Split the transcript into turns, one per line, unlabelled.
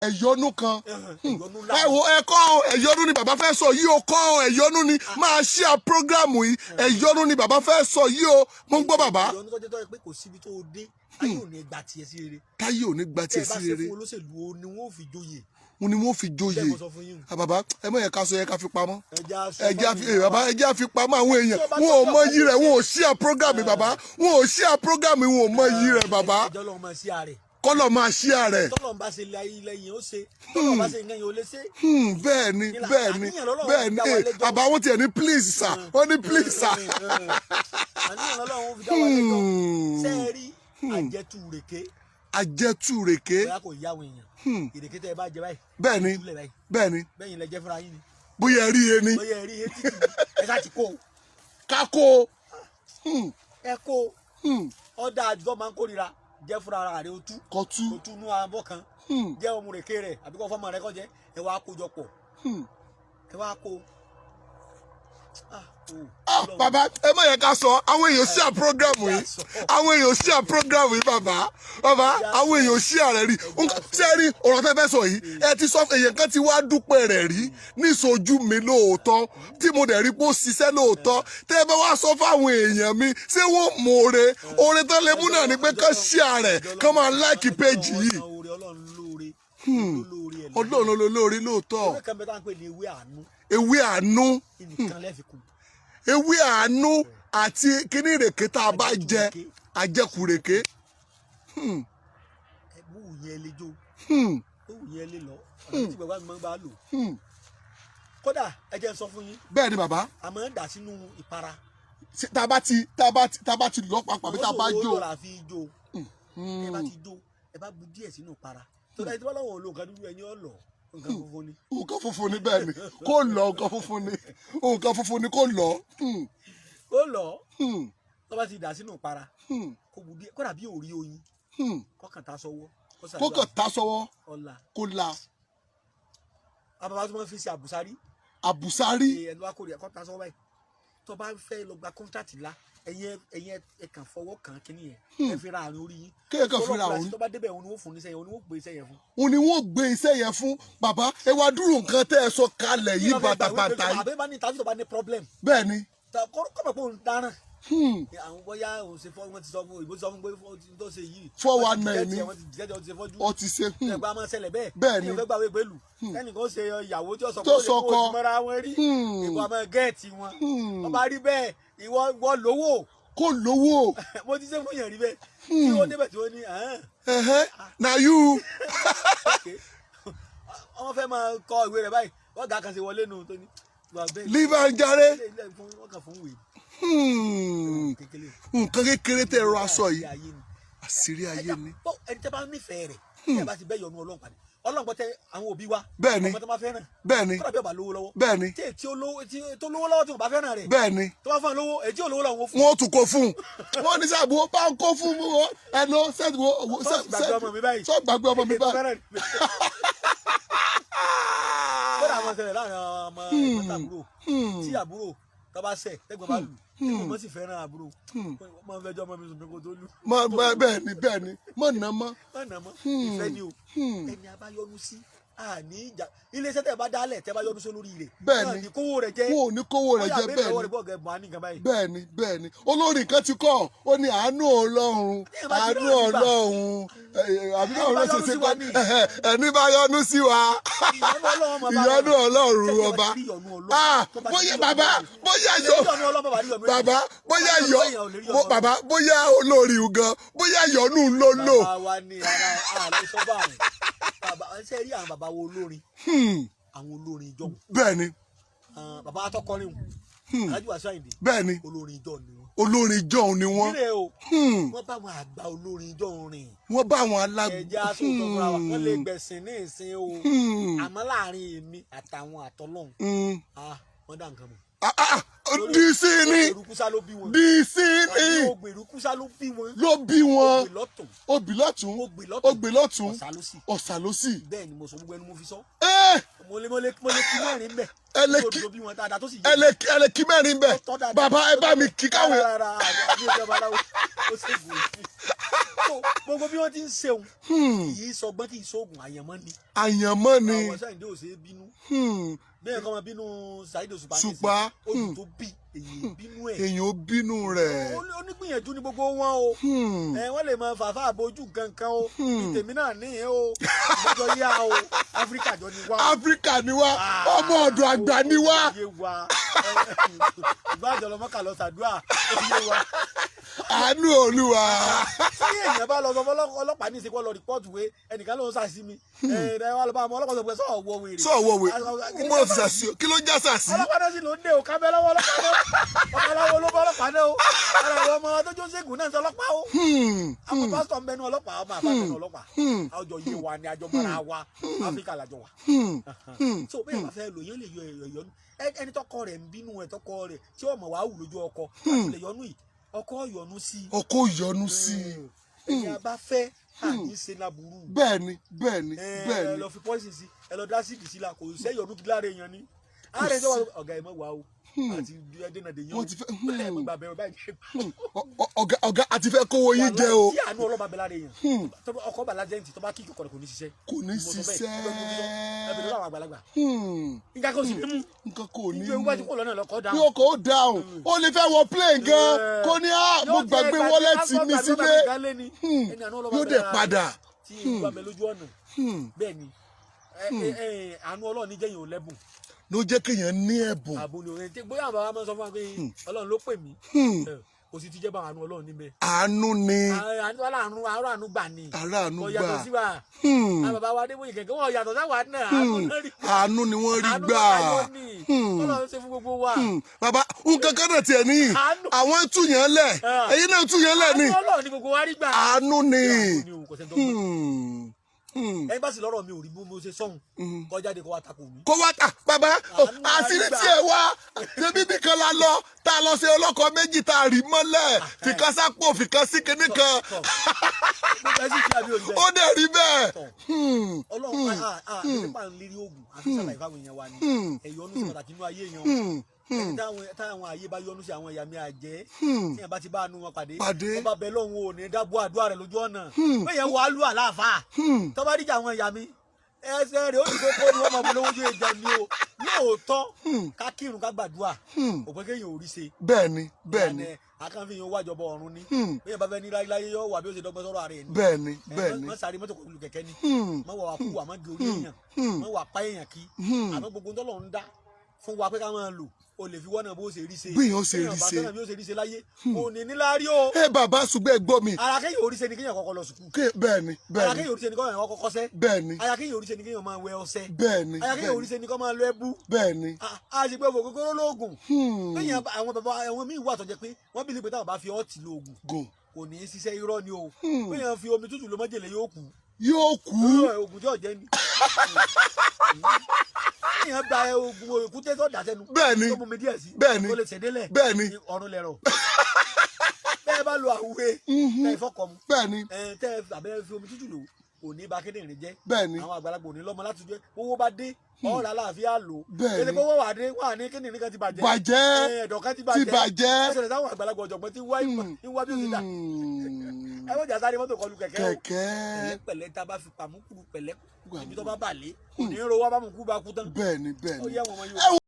Ẹ̀yọ́nú kan.
Ẹ̀yọ́nú ńlá.
Ẹ wo, ẹ̀kọ́ ẹ̀yọ́nú ni bàbá fẹ́ sọ yìí o. Kọ́ ẹ̀yọ́nú ni máa ṣí à program yìí. Ẹ̀yọ́nú ni bàbá fẹ́ sọ yìí o. Mo ń gbọ́, bàbá.
Ẹ̀yọ́nú tó jẹ́ tó yẹ pé kò síbi tó o dé, ayé ò ní gba tiẹ̀ sí rere.
Táyé ò ní gba
tẹ́
tiẹ̀
ẹ bá
sí
ṣe
rere.
fún olóṣèlú o ni wọ́n ò fi joyè.
Wọn ni wọ́n fi joyè.
Bẹ́ẹ̀ mo sọ fún yín.
Ah, bàbá, ẹ mọ̀ yẹ ká sọ yẹ ká fi pamọ́.
Ẹ já sọ
Ẹ jẹ́
fáwọn
àfi
èèyàn
bàbá
wa.
ẹ jẹ́ àfi pamọ́. Àwọn èèyàn
Tí o bá
wọn ò
tọ́jú
mọ iyì rẹ̀.
àwọn
Wọn ò ṣí à program yìí, bàbá. Wọn ò ṣí à program yìí, wọn ò mọ iyì rẹ̀, bàbá.
Ẹjọ́ lọ́wọ́ máa ṣí ààrẹ.
Kọ́lọ̀ máa ṣí à rẹ̀.
Tọ́lọ̀ ń bá ṣe lẹ́yìn lẹ́yìn ó ṣe, tọ́lọ̀ bá ṣe nǹkan yẹn ó lé ṣe.
Bẹ́ẹ̀ ni.
Nílà-
Bẹ́ẹ̀ ni.
Àníyàn lọ́lọ́run
Bẹ́ẹ̀
fi
ni.
dá wa lẹ́jọ́.
Bàbá, wọn tiẹ̀ ní "Please sir." Wọ́n ní "Please sir."
Àníyàn lọ́lọ́run fi dá wa lẹ́jọ́. Ṣé ẹ rí àjẹtù rèké?
Àjẹtù rèké.
Bóyá kò yá àwọn èèyàn, ìrèké tẹ́ ẹ bá jẹ báyìí,
Bẹ́ẹ̀ ni.
túlẹ̀ báyìí.
Bẹ́ẹ̀ ni.
Bẹ́yìn lẹ jẹ́ fúnra yín ni.
Bóyá ẹ rí e ni.
Bóyá ẹ rí etí tì ẹ sá ti kó o.
Kákó.
Ẹ kó o. Ọ̀dà àjùtọ̀ máa ń kórira jẹ́ fúnra ara rẹ̀, o tú.
Kọtú.
O tú nú abọ́ kan. Jẹ́ ọmọ rèké rẹ̀ àbí kọ́ fọ́mọ rẹ̀ kọ́ jẹ́, ẹ wá kó jọ pọ̀. Ẹ wá kó. Ah, oh,
Ah,
Ọlọ́run.
bàbá, ẹ má yẹ ká sọ. Àwọn èèyàn sí à program yìí, àwọn èèyàn sí à program yìí. Bàbá, bàbá, àwọn èèyàn sí à rẹ̀ rí. Ṣé ẹ rí ọ̀rọ̀ tẹ́ fẹ́ sọ yìí? Ẹ ti sọ, èèyàn kan ti wá dúpẹ́ rẹ̀ rí níṣojú mi lóòótọ́, tí mo dẹ̀ rí pé ó ṣiṣẹ́ lóòótọ́. Tẹ́ ẹ bá wá sọ fáwọn èèyàn mi, ṣé wọ́n mú oore? Oore tán lè mú náà ni pé kán ṣí à rẹ̀, kán máa like page yìí.
Oore Ọlọ́run lóore lóore ẹ̀.
Ọlọ́run lolóore lóòótọ́.
Ewé kan bẹ tá à ń pè ní ewé àánú.
Ewé àánú.
Nìkan lẹ́ẹ̀fi kù.
Ewé àánú àti kíní ìrèké tá a bá jẹ, àjẹkù rèké.
Ẹ bú yẹn lè jó, bú yẹn lè lọ, ọ̀nà tí bàbá mi máa ń bá lò. Kódà, ẹ jẹ́ n sọ fún yín.
Bẹ́ẹ̀ ni, bàbá.
A máa ń dà sínú ìpara.
Ṣé tá a bá ti lọ papọ̀ àbí tá a bá jó?
Ó lọ́ra fi jó. Ẹ bá ti jó, ẹ bá bu díẹ̀ sínú ìpara tó dájú. Tí wọ́n lọ́wọ́ lo nǹkan dúdú, ẹ̀yin ọ̀ lọ nǹkan funfun ni.
Nǹkan funfun ni, bẹ́ẹ̀ ni kó lọ. Nǹkan funfun ni, nǹkan funfun ni kó lọ.
Ó lọ. Tó bá ti dà sínú ìpara, kó bu díẹ̀, kódà bí òrí oyin, kọ́kàn tá sọ́wọ́, kó
kó
ṣàdúrà.
Kàn tá sọ́wọ́.
Ọ̀la.
Kó la.
Àbàbà tó máa ń fi ṣe àbùsárí.
Àbùsárí.
Ẹni wá kórè kọ́ ta sọ́wọ́ báyìí, tó bá fẹ́ lọ gba contract ńlá, ẹ̀yin ẹ kàn fọwọ́ kàn kínní yẹn, ẹ fi ra àárín orí yín.
Kéèyàn kàn fi ra
Ọlọ́pàá
orí.
tó bá débẹ̀, òun ni wọ́n fún níṣẹ́ yẹn, òun ni wọ́n gbé iṣẹ́ yẹn fún.
Òun ni wọ́n gbé iṣẹ́ yẹn fún. Bàbá, ẹ wá dúró, nǹkan tẹ́ ẹ sọ kalẹ̀ yìí bàtàbàtà yìí.
Àbẹ́ bá ní tàbí tó bá ní problem.
Bẹ́ẹ̀ ni.
Kọ́ mọ̀ pé òun dáràn. Àwọn bóyá òun ṣe fọ́, wọ́n ti sọ fún òyìnbó, ti sọ fún pé tó ṣe yìí.
419 ni.
Wọ́n ti jẹ́ ti ṣe fọ́jú.
Ọ ti ṣe.
Ẹgbẹ́ a máa ṣẹlẹ̀ bẹ́ẹ̀.
Bẹ́ẹ̀ ni.
Ní ìfẹ́ gbàwé pẹ̀lú ẹnìkan ṣe ìyàwó tí ó sọ
Tó
pé
sọ
ó
kọ.
ti mọ́ra wọn rí. Ìwọ máa get wọn. Wọ́n bá rí bẹ́ẹ̀, ìwọ ìwọ lówó.
Kó lówó.
Mo ti ṣe fún yẹn rí bẹ́ẹ̀ tí wọ́n débẹ̀ tí wọ́n ní "Ahn,
Ẹ̀hẹ́, na you.
Okay." Wọ́n fẹ́ máa kọ ìwé rẹ̀ báyìí, wọ́n gà kan ṣe wọlé nù tó ní wà bẹ́ẹ̀.
Live and jare.
Ilé ilé fún wọ́n kàn fún wèé kékeré.
Nǹkan kékeré tẹ́ ẹ̀rọ aṣọ yìí.
Àṣírí ayé ni.
Àṣírí ayé ni.
Bó ẹni tẹ́ bá nífẹ̀ẹ́ rẹ̀, tẹ́ bá ti bẹ́ yọnu Ọlọ́run pàdé, Ọlọ́run gbọ́ tẹ àwọn òbí wa.
Bẹ́ẹ̀ ni.
Ọmọ tó bá fẹ́ràn,
Bẹ́ẹ̀ ni.
kódà bí ọba lówó lọ́wọ́,
Bẹ́ẹ̀ ni.
tí èyí tí ó lówó, tí tó lówó lọ́wọ́ tí wọ́n bá fẹ́ràn rẹ̀,
Bẹ́ẹ̀ ni.
tó bá fún ọ lówó, èyí tí ò lówó lọ́wọ́ fún.
Wọ́n tún kó fún un. Wọ́n ní sábà wọ́n bá ń kó fún wọn ẹnu sẹ́ẹ̀tì wọ́n.
Sọ́ọ̀sì gbàgbé ọmọ mi báyìí.
Sọ́ọ̀sì gbàgbé ọmọ mi
Èyí tó
báyìí.
fẹ́ràn rẹ̀. Kódà àwọn ṣẹlẹ̀ láàrin ọmọ ẹ̀gbọ́n àbúrò, tí àbúrò tó bá ṣẹ̀, tẹ́gbọ́n bá lù, tẹ́gbọ́n mọ́ sì fẹ́ràn àbúrò, máa ń fẹjọ́ ọmọ mi sùn pé kó tó lù.
Bẹ́ẹ̀ ni, bẹ́ẹ̀ ni, mọ̀ nà mọ́.
Má nà mọ́, ìfẹ́ ni o. Ẹni a bá yọ́nú sí, àní ìjà iléeṣẹ́ tẹ́ ẹ bá dálẹ̀, tẹ́ ẹ bá yọ́nú sí olórí rẹ̀,
Bẹ́ẹ̀ ni.
náà ní kówó rẹ̀ jẹ́.
Wọn ò ní kówó rẹ̀ jẹ. Bẹ́ẹ̀ ni.
Bẹ́ẹ̀ ni.
Bẹ́ẹ̀ ni, bẹ́ẹ̀ ni. Olórin kan ti kọ́ ó ní àánú Ọlọ́run,
Téèyàn bá ti
àánú
rí àánú gbà.
Ọlọ́run, àbí
Ẹni
báwo
bá
ló ṣe
yọ́nú
ṣe
sí
kọ́
wa ní.
Ẹni bá yọ́nú sí wa, ìyọ́nú Ọlọ́run ọba. Ah, bóyá bàbá, bóyá yọ bàbá, bóyá yọ bàbá, bóyá olórí gan, bóyá yọnú ló lò.
Bàbá wa ní ara àlè sọ́bà àwọn bàbá. Ṣe rí àwọn bàbá wo olórin, àwọn olórin ìjọ.
Bẹ́ẹ̀ ni.
Bàbá atọ́kọrin, Alhaji Wasiu Ayinde,
Bẹ́ẹ̀ ni.
olórin ìjọ ni wọn.
Olórin jọ̀hún ni wọ́n.
Nílẹ̀ o, wọ́n bá àwọn àgbà olórin ìjọ rìn.
Wọ́n bá àwọn alágbó.
Ẹ̀jẹ̀ aṣọ fúnra wa, wọ́n lè gbẹ̀sìn ní ìsìn o, àmọ́ láàrin èmi àtàwọn àtọ́lọ́hún, ah, wọ́n dá nǹkan mọ̀.
Ah, ah, DC ni.
Ògbèrúkúsá ló bí wọn.
DC ni.
Ògbèrúkúsá ló bí wọn.
Ló bí wọn.
Ògbè lọ́tún.
Obì lọ́tún.
Ògbè lọ́tún.
Ògbè lọ́tún.
Ọ̀sà ló sì.
Ọ̀sà ló sì.
Bẹ́ẹ̀ ni mo sọ, gbogbo ẹnu mo fi sọ.
Ẹ́.
Mo lè kí mẹ́rin bẹ́ẹ̀.
Ẹ lè
tó bí wọn dáadáa tó sì
ẹ lè ẹ lè kí mẹ́rin bẹ́ẹ̀.
Tọ́ dáadáa.
Bàbá, ẹ bá mi kí káwọn.
Rárá, àbí ìjọba aláwo ó sì gùn sí. So gbogbo bí wọ́n ti ń ṣeun, kì í sọgbọ́n, kì í sóògùn, àyànmọ́ ni.
Àyànmọ́ ni.
Àwọn Sáyìndé ò ṣe é bínú. Bí ẹ̀kan máa bínú Saheed Òṣùpá ní ìsìn,
Òṣùpá,
odù tó bí èyí bínú ẹ̀.
Èèyàn ó bínú rẹ̀.
Onígbìyànjú ni gbogbo wọn o. Ẹ wọ́n lè máa fàáfà abojú nǹkan o. Tèmi náà níyẹn o, ìjọ yá o, Áfíríkà jọ ni wá o.
Áfíríkà ni wá, ọmọ ọ̀dọ̀ àgbà ni wá.
Ó yé wa, ìgbà àjọ lọmọ kà lọ sàdúrà, ó yé wa.
Àánú Olúwa.
Tí èèyàn bá lọ sọ fún ọlọ́pàá ní ìsìnkú lọ report wé ẹnìkan ló ń sàṣì mi, ẹ wá lọ bá àwọn ọlọ́pàá sọ pé sọ̀rọ̀ wọ wèrè.
Sọ wọ wẹ mo lọ fi sàṣì o, kí ló ń já sàṣì?
Ọlọ́pàá náà sì ló ń dé o, kábẹ́ lọ́wọ́ ọlọ́pàá náà, babaláwo ló bá ọlọ́pàá náà o, ara àwọn ọmọ tó jó ṣègùn náà ń sọ ọlọ́pàá o. Àwọn pásítọ̀ ń bẹnu ọlọ́pàá, ọmọ àfa ń bẹnu ọlọ́pàá. Àjọ yé wa ni, àjọ mọ́ra wa, Áfíríkà làjọ wa. So bẹ́ẹ̀ bá fẹ́ lò yẹn lè yọ ẹ̀yọ́nú ẹni tọkọ rẹ̀ ń bínú ẹ̀, tọkọ rẹ̀ tí ọmọ wa wù lójú ọkọ láti lè yọnú yìí, ọkọ yọnu sí i.
Ọkọ yọnu sí i.
Ẹni a bá fẹ́ àní ṣe láburú.
Bẹ́ẹ̀ ni, bẹ́ẹ̀ ni.
Ẹ
Bẹ́ẹ̀ ni.
lọ fi poison sí, ẹ lọ dá síìdì sí la, kò sẹ́yọ̀nù gidi lára èèyàn ni. Ààrẹ sọ wà ọ̀gá ẹ̀ mọ̀ wá o, àti ẹdínà dè yín o.
Wọ́n ti fẹ́-
Ẹ mọ̀ gbà bẹ̀rẹ̀ báyìí.
Ọ̀gá àti fẹ́ kówó yín jẹ o.
Tí àánú ọlọ́ba bẹ lára èèyàn, ọkọ̀ bàlá jẹ́ǹtì tó bá kí kọ̀ọ̀kan kò ní ṣiṣẹ́.
Kò ní
Mo sọ bẹ́ẹ̀,
ṣiṣẹ́.
ẹ bẹ̀rẹ̀ lọ́wọ́ àwọn àgbàlagbà. Nǹkan kan ò sì ní mú.
Nǹkan kò ní
Ìjọ
mú.
iwájú kò lọ́nà lọ́kọ́
Bí
dáhùn.
ọkọ̀ ó dáhùn, ó lè fẹ́ wọ plane gan kó ní á mo gbàgbé wallet mi sílé. Yóò dẹ̀ padà.
Tí ewu bá bẹ lójú ọ̀nà, bẹ́ẹ̀ ni àánú Ọlọ́run ní jẹ́yìn ò lẹ́bùn.
Ló jẹ́ kéèyàn ní ẹ̀bùn.
Ààbò ni òun tí bóyá àwọn bàbá máa ń sọ fún wa pé Ọlọ́run ló pè mí. Kò sí ti jẹ́ bá àánú Ọlọ́run níbẹ̀.
Àánú ni.
Àánú aláàánú àánú gbà ni.
Aláàánú
Kò
gbà.
yàtọ̀ sí wa. Àwọn bàbá wa Adébóyè kẹ̀kẹ́ wọn yàtọ̀ sáwà náà, àánú náà rí.
Àánú ni wọ́n rí
Àánú
gbà.
náà yóò ní Ọlọ́run ṣe fún gbogbo wa.
Bàbá, nǹkan kan náà tiẹ̀ níyì.
Àánú.
Àwọn túyàn lẹ̀.
Ah.
Ẹ̀yin náà túyàn lẹ̀ ni.
Àánú Ọlọ́run ni gbogbo wa rí gbà.
Àánú ni.
Àánú ni o, kò sẹ́ni tó gbọ́. Ẹni bá sì lọ́rọ̀ mi ò rí bí mo ṣe sọ́hun, kó jáde kó wá takò mí.
Kó wá tà bàbá.
Àánú la rí
Àṣírí
gbà.
tí ẹ wá ṣebí bí kan la lọ tá a lọ ṣe ọlọ́kọ méjì tá a rí mọ́lẹ̀, fìkan sápò, fìkan sí kinní kan.
Tọ̀, gbogbo ẹ sì kí àbí òní
Ó
bẹ́ẹ̀.
dẹ̀ rí bẹ́ẹ̀.
Tọ̀. Ọlọ́run a nípa ń lérí oògùn àti sàlàyé fáwọn èèyàn wa ni ẹ̀yọ́nú sí pàtàkì inú ayé èèyàn o. Ẹni táwọn ayé bá yọ́nú sí, àwọn ẹ̀yà mi àjẹ́ tí yẹn bá ti bá àánú wọn pàdé,
Pàdé.
wọ́n bá bẹ lọ́hùn ò ní dábò àdúrà rẹ̀ lójú ọ̀nà bẹ́ẹ̀ yẹn wàá lù àláàfáà tó bá díjà àwọn ẹ̀yà mi, ẹsẹ̀ rẹ̀ ó di kókó ni wọ́n máa bọ̀ lówó jẹ́ ni o. Lóòótọ́, ká kírun, ká gbàdúrà, òpin kéèyàn ò rí ṣe.
Bẹ́ẹ̀ ni, bẹ́ẹ̀ ni.
Akànfin yóò wájọbọ ọ̀run ni bí yẹn bá fẹ́ ní láyé yóò wà bí ó ṣe dọ́gbọ́n sọ̀rọ̀ ààrẹ ni.
Bẹ́ẹ̀ ni, bẹ́ẹ̀ ni.
Mọ sáré mọ́tò kọlù kẹ̀kẹ́ ni, mọ wà wà kú wà, mọ gé orí èèyàn, mọ wà pa èèyàn kí. Àmọ́ gbogbo ńtọ́lọ̀ ń dá fún wa pé ká máa lò, o lè fi wọ́nà bó ṣe rí ṣe.
Bí èèyàn ṣe rí
Béèyàn bá
ṣe.
tọ́nà bí ó ṣe rí ṣe láyé, kò ní níláárí o.
Ẹ bàbá, ṣùgbọ́n ẹ gbọ́ mi.
Ara kéèyàn orí ṣe ni kéèyàn kọ́kọ́ lọ sùkúù.
Bẹ́ẹ̀ ni,
Ara
bẹ́ẹ̀ ni.
kéèyàn orí ṣe ni kéèyàn kọ́kọ́ kọ́ṣẹ́.
Bẹ́ẹ̀ ni.
Ara kéèyàn orí ṣe ni kéèyàn máa wẹ ọṣẹ.
Bẹ́ẹ̀ ni.
Ara kéèyàn orí ṣe ni kó máa lọ ẹbú.
Bẹ́ẹ̀ ni.
A sì pé òfò lóògùn. Kéèyàn àwọn bàbá àwọn míì wà tó jẹ́ pé wọ́n bí pé táwọn bá fi ọ́ọ̀tì lóògùn
Gùn.
kò ní í ṣiṣẹ́. Irọ́ ni o. Kéèyàn fi omi tútù ló májèlé, yóò kú.
Yóò kú.
Oògùn tí ò jẹ́ ni. Kéèyàn gba oògùn èkúté tó dà sẹ́nu,
Bẹ́ẹ̀ ni.
tó mú mi díẹ̀ sí,
Bẹ́ẹ̀ ni.
tó lè ṣẹ̀délẹ̀,
Bẹ́ẹ̀ ni.
ọ̀run lẹ̀rọ̀. Bẹ́ẹ̀ bá lo àwúre tẹ́ ìfọkọ̀ mu,
Bẹ́ẹ̀ ni.
ẹ tẹ́ àbẹ́ fi omi tútù lò, kò ní ba kíndìnrín jẹ́.
Bẹ́ẹ̀ ni.
Àwọn àgbàlagbà ò ní lọ́mọ láti jẹ́ owó bá dé ọ̀rọ̀ aláàfíà lò.
Bẹ́ẹ̀ ni.
Kéde pé owó wà dé wà ní kíndìnrín kan ti bàjẹ́.
Bàjẹ́.
Ẹ̀dọ̀ kan ti
Ti
bàjẹ́.
bàjẹ́.
Ó ṣẹlẹ̀ sáwọn àgbàlagbà ọ̀jọ̀gbọ́n tí wá ń wá bí ó ti dà. Ẹ wọ́n jà sáré mọ́tò kọlu kẹ̀kẹ́ o.
Kẹ̀kẹ́.
Pẹ̀lẹ́pẹ̀lẹ́ tá a bá fi pàmùkù pẹ̀lẹ́, ibi tó bá bà lé kò ní ro wá bá mú kú bá kú tán.
Bẹ́ẹ̀ ni, bẹ́ẹ̀
Ó
ni.
yẹ wọn ọmọ
Ẹ
Yorùbá.